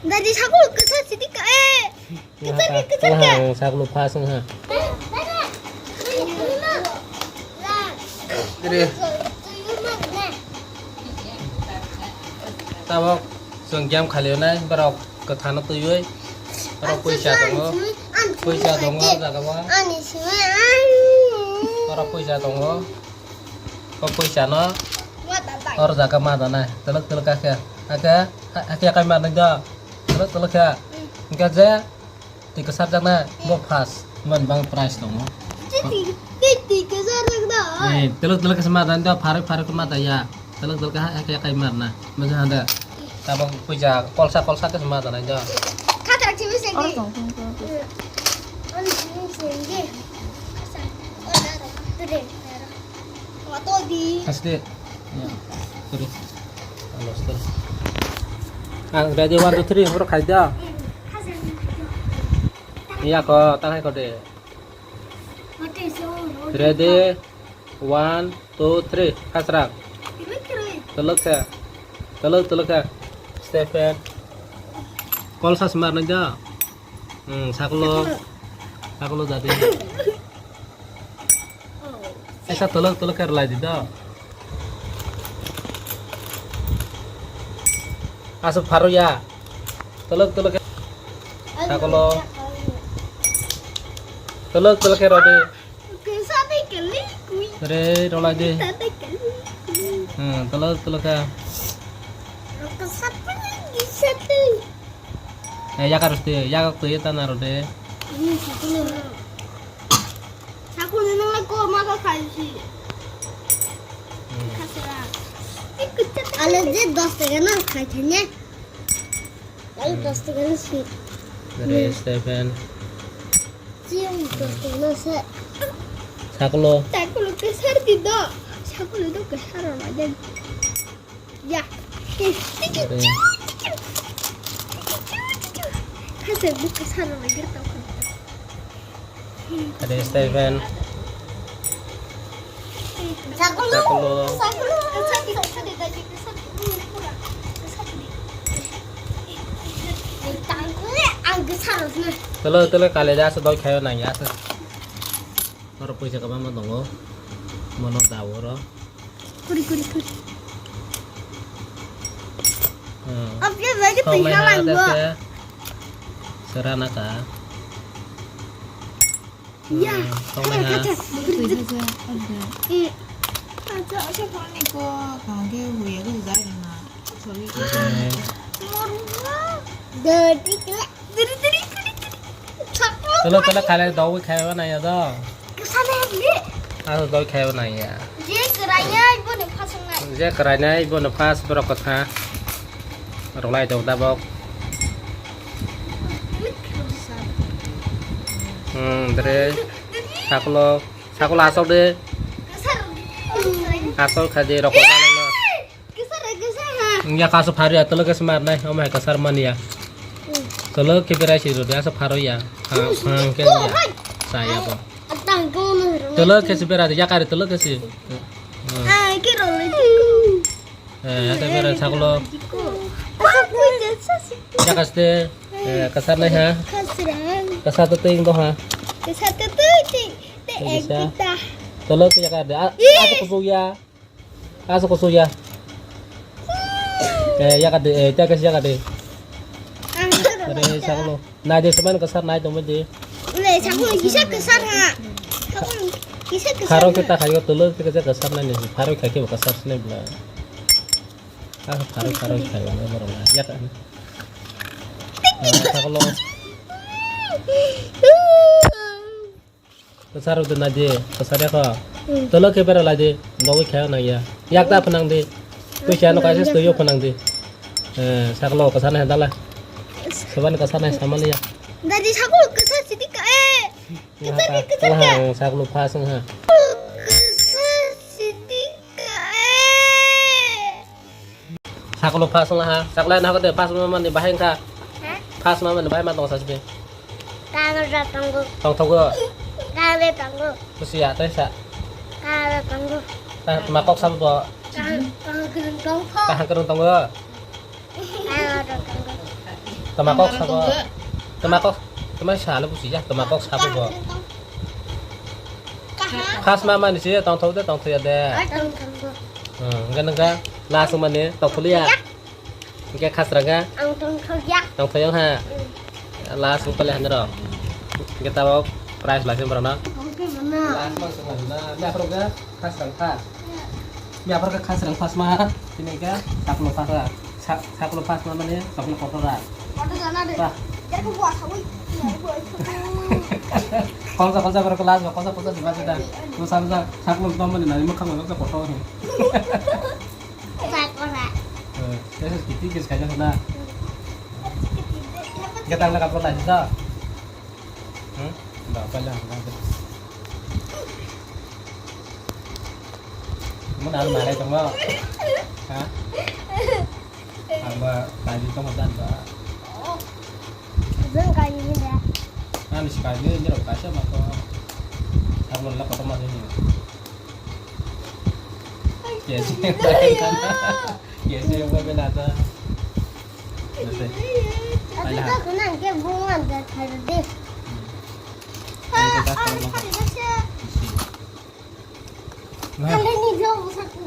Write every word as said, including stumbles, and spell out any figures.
Dadi, sakulu kwchar sidi ka, eh. Kwchar ka, kwchar ka. Ang sakulu phas wngha. Re. Tabok chwng game khalionai, borok kwthano twiwi. Borok puisa tongo. Puisa tongo, jaga o. Ani simi, ani. Borok puisa tongo. O puisa no. Or jaga ma danai. Telok telok kake. Ake, ake kai ma nang do. Telok telok khe. Engka je. Twi kwchar jakna bo first, man bang prize tongo. Twi, twi, twi kwchar jakna. Eh, telok telok khe ma dan do, pharwi pharwi khe ma da ya. Telok telok khe ha, ha, kai marna. Mujung handa. Tabang puja kolsa kolsa khe ma dan do. Khatrak chimi sengdi. Oro tong, tong, tong, tong. Ani chimi sengdi. Asa, ora, ora. Haste. Ya, sorry. Alos, sorry. Ah, ready, one, two, three, horo khai da. Ya ko, ta khai ko de. Ready, one, two, three, khasra. Telok khe. Telok, telok khe. Stephen. Kolsa smar nang da. Hmm, sakulo. Sakulo jadi. Esa telok telok khe rwlai di do. Aswk pharo ya. Telok telok khe. Sakulo. Telok telok khe rw di. Re rwlai di. Hmm, telok telok khe. Eh, yakar rw di, yakar twi ta na rw di. Sakuni nang ko ma ka khai si. Hmm. Khasra. Ale je dos taka na khai thanya. Ale dos taka na si. Dari Stephen. Siyong dos taka na se. Sakulo. Sakulo kwchar di do. Sakulo do kwchar ma de. Ya. Khasra bukha sara lagi tau. Ada Stephen. Sakulo. Sakulo. Sakulo. Tangkule ang gesar na. Tolo tolo kale da sa doi khayo nang ya sa. Oro puisa kwbangma tongo. Mono da oro. Kuri, kuri, kuri. Hmm. Apya bagi. Song tinggal mai ha lang gua. Serana ka. Ya. Hmm, song mai ha. Kuri, kuri. Eh. Acha, acha, kani ko kage huye ko jai na. Sorry. Okay. Dadi kla. Tolo tolo khalai dogwi khaiba nang ya do. Kwsa nai bini. Aro dogwi khaiba nang ya. Je kwraiya ibo ni phasang nai. Je kwrainai ibo ni phas borok kwtha. Rwlai dok dabok. Hmm, dre. Saklo, saklo asok de. Asok khaje rokok. Kisa re kisa ha. Ya kaso phari ya, tolo kisa mar nai, om hai kasar man ya. Tolo ke berai si rode, aso pharo ya. Ha, ha, ke ya. Saya ko. Atang ko no. Tolo kisi berai ya kare tolo kisi. Ah, ke ro le. Eh, ata berai saklo. Asa kui de sa si. Ya kaste. Eh, kasar nai ha. Kasar. Kasar to ting do ha. Kasar to ting. Te ek kita. Tolo ke ya kare. Ah, asa kusuk ya. Asa kusu ya. Eh, ya kade, eh, ta kasi ya kade. Are, saklo. Nai de seman kasar nai to mede. Le, saklo, kisa kasar ha. Saklo, kisa kasar. Kharo ke ta khayo tolo ke kasar nai ni. Kharo khai ke kasar sine bla. Ah, kharo, kharo khai ne moro na. Ya ka. Ah, saklo. Kasar udu na di, kasar ya ko. Hmm. Tolo ke bera la di, dogwi khaya na ya. Yak ta phanang di. Puisa no kaisa stoyo phanang di. Eh, saklo kasar na dala. Saban kasar na samal ya. Dadi saklo kasar sidi ka, eh. Kasar ke, kasar ke. Saklo phasang ha. Kasar sidi ka, eh. Saklo phas wngla ha. Saklo na hokde phas wngma mani bahai wngkha. Ha? Phas wngma mani bahai ma tong sasbe. Kano ja tongo. Tong thogo. Kano tongo. Kusi ya tei sa. Kano tongo. Ta ma kok sabo bo. Kano, kano kano tongo. Kahang kano tongo. Kano tongo. Tama kok sabo. Tama kok, tama salo busi ya, tama kok sabo bo. Khas ma mani se tongthok de, tongthok ya de. Hmm, enggak enggak. Langsung mani tongthok ya. Enggak khas raga. Ang tongthok ya. Tongthok ya ha. Last ko pale hanro. Enggak tahu price lah sih berapa? Oke, benar. Last langsung lah. Nah, ini apa raga? Khas rang khas. Ini apa raga khas rang khas ma? Ini enggak, tak lupa lah. Sa-, saklo pas ma mane, saklo kotor ra. Kotor jana de. Bah. Jai ko buat sawi. Konsa, konsa, berapa kelas, konsa, konsa, di mana dah? Terus sama sa-, saklo ma mane, nani mau kamu, konsa kotor he. Sakura. Eh, terus kita kis kaya sana. Kita nak apa lagi dah? Hmm? Ba, ba, lang, lang. Mo na malai tong mo. Ha? Ang ba, tadi tong mo dan ba. Zeng kani ni da. Ani si kani ni ro kaisa ma ko. Ang mo la ko ma ni. Yes. Yes, yang ba na ta. Nase. Aku tak kenal ke bunga dan tadi. Nah. Kali ni jauh satu.